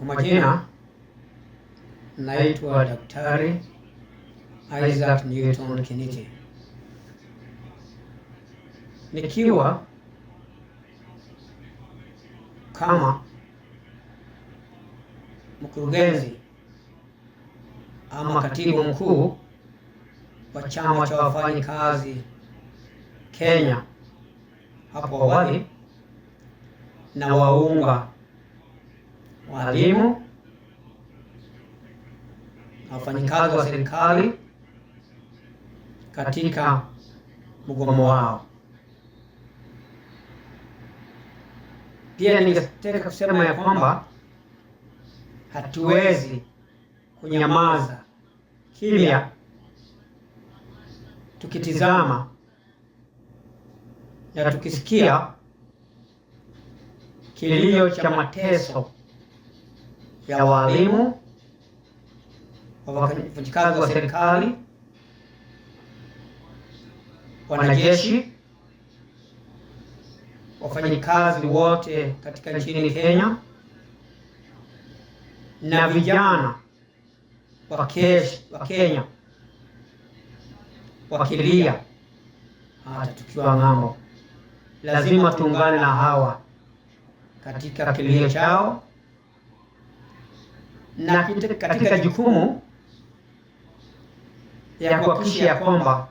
Kwa majina naitwa Daktari Isaac Newton Kiniti, nikiwa kama mkurugenzi ama katibu mkuu wa chama cha wafanyikazi Kenya hapo awali, na waunga walimu na wafanyikazi wa serikali katika mgomo wao. Pia ningetaka kusema ya kwamba hatuwezi kunyamaza kimya tukitizama na tukisikia kilio cha mateso ya walimu, wafanyikazi wa serikali, wanajeshi, wafanyikazi wote katika nchini Kenya na vijana wa Kenya wakilia hata tukiwa ng'ambo. Lazima tuungane na hawa katika kilio chao na katika jukumu ya kuhakikisha ya kwamba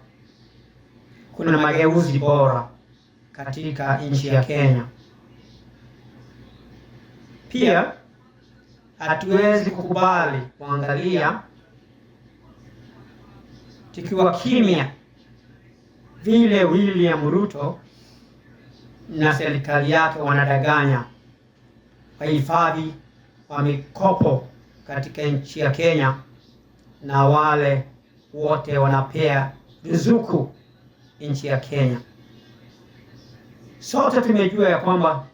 kuna mageuzi bora katika nchi ya Kenya. Pia hatuwezi kukubali kuangalia tukiwa kimya vile William Ruto na serikali yake wanadanganya wahifadhi wa mikopo katika nchi ya Kenya na wale wote wanapea ruzuku nchi ya Kenya. Sote tumejua ya kwamba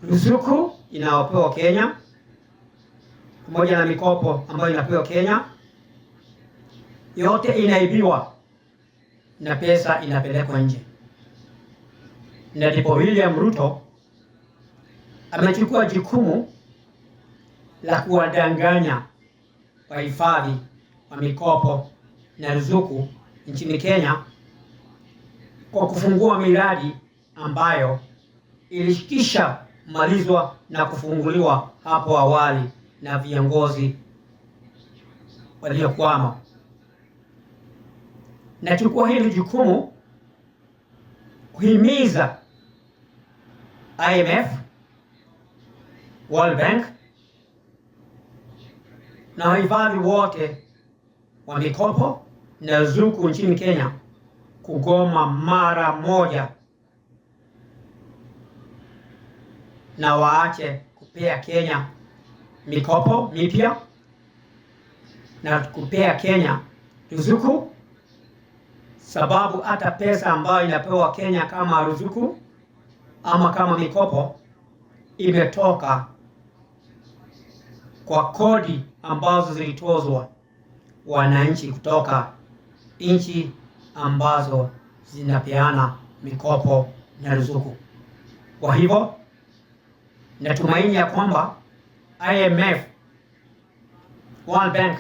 ruzuku inayopewa Kenya pamoja na mikopo ambayo inapewa Kenya yote inaibiwa na pesa inapelekwa nje, na ndipo William Ruto amechukua jukumu la kuwadanganya wahifadhi wa mikopo na ruzuku nchini Kenya kwa kufungua miradi ambayo ilikisha malizwa na kufunguliwa hapo awali na viongozi waliokwama. Nachukua hili jukumu kuhimiza IMF, World Bank na wahifadhi wote wa mikopo na ruzuku nchini Kenya kugoma mara moja na waache kupea Kenya mikopo mipya na kupea Kenya ruzuku, sababu hata pesa ambayo inapewa Kenya kama ruzuku ama kama mikopo imetoka kwa kodi ambazo zilitozwa wananchi kutoka nchi ambazo zinapeana mikopo na ruzuku. Kwa hivyo natumaini ya kwamba IMF, World Bank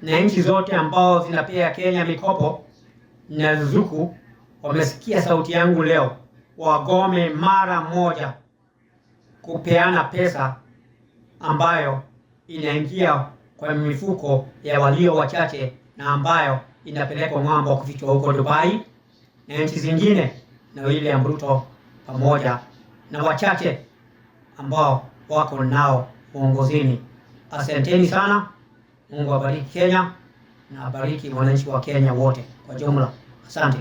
na nchi zote ambao zinapea Kenya mikopo na ruzuku wamesikia sauti yangu leo, wagome mara moja kupeana pesa ambayo inaingia kwa mifuko ya walio wachache na ambayo inapelekwa ng'ambo kufichwa huko Dubai na nchi zingine na William Ruto pamoja na wachache ambao wako nao uongozini. Asanteni sana. Mungu abariki Kenya na abariki wananchi wa Kenya wote kwa jumla. Asante.